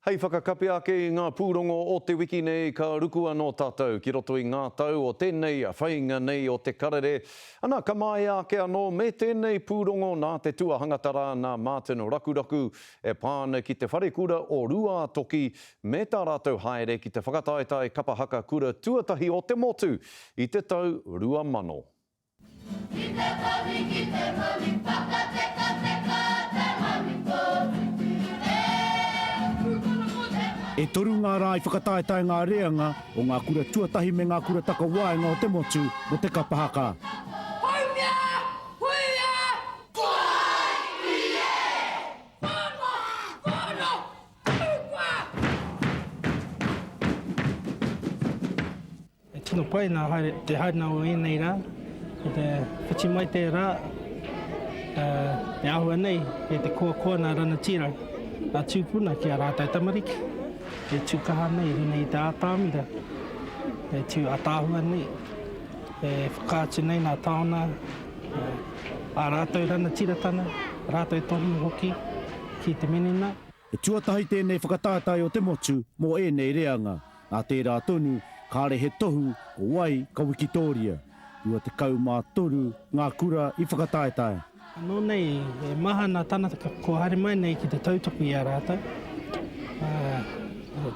Hei whakakapi ake i ngā pūrongo o te wiki nei, ka ruku anō tātou ki roto i ngā tau o tēnei whainga nei o te karere. Ana, ka māia ake anō me tēnei pūrongo nā te tuahangata rā nā Martin Rakuraku e pā ana ki te wharekura o Rūātoki me tā rātou haere ki te whakataetae kapa haka kura tuatahi o te motu i te tau 2000. Ki te mahi, ki te mahi, whakatekateka te mahi kōtutu e. E toru ngā rā i whakataetae ngā reanga o ngā kura tuatahi me ngā kura takawaenga o te motu mō te kapa haka. Haumia! Huia! Whai! Whano! Whano! Tukua! E tino pai nā haere, te haerenga o ēnei rā, ko te whiti mai te rā, te āhua nei, kei te koakoa nā ranatira, nā tūpuna ki a rātou tamariki, e tū kaha nei i runga i te ātamira, e tū ataahua nei, e whakaatu nei nā taona, ā rātou ranatiratana, rātou tohu hoki ki te minenga. He tuatahi tēnei whakataetae o te motu mō ēnei reanga. Nā tērā tonu, kāre he tohu ko wai ka wikitōria. 23 ngā kura i whakataetae. Anō nei, e maha nā tāngata kua haere mai nei ki te tautoko i a rātou, ā,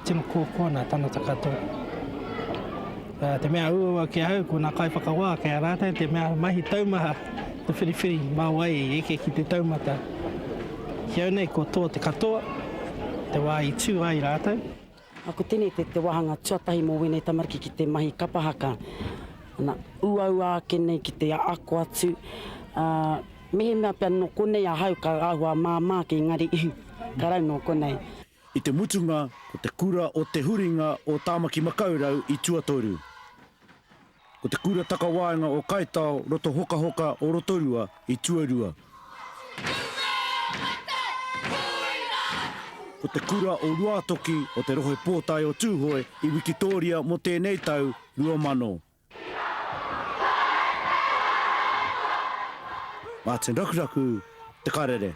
tino koakoa nā tāngata katoa. Ā, te mea uaua ki ahau, ko nā kaiwhakawā kei a rātou te mea mahi taumaha te whiriwhiri mā wai i eke ki te taumata. Ki au nei, kua toa te katoa, te wā i tū ai rātou. Ā, ko tēnei te, te wāhanga tuatahi mō wēnei tamariki ki te mahi kapa haka. Ana, uaua ake nei ki te ako atu, ā, mehemea pea nō konei ahau ka āhua māmā ake engari ka rau nō konei. I te mutunga, ko te kura o Te Huringa o Tāmaki Makaurau i tuatoru. Ko te kura takawaenga o Kaitao Roto Hokahoka o Rotorua i tuarua. Ko te kura o Ruātoki o te Rohe Pōtae o Tūhoe i wikitōria mō tēnei tau 2000. Martin Rakuraku, Te Karere.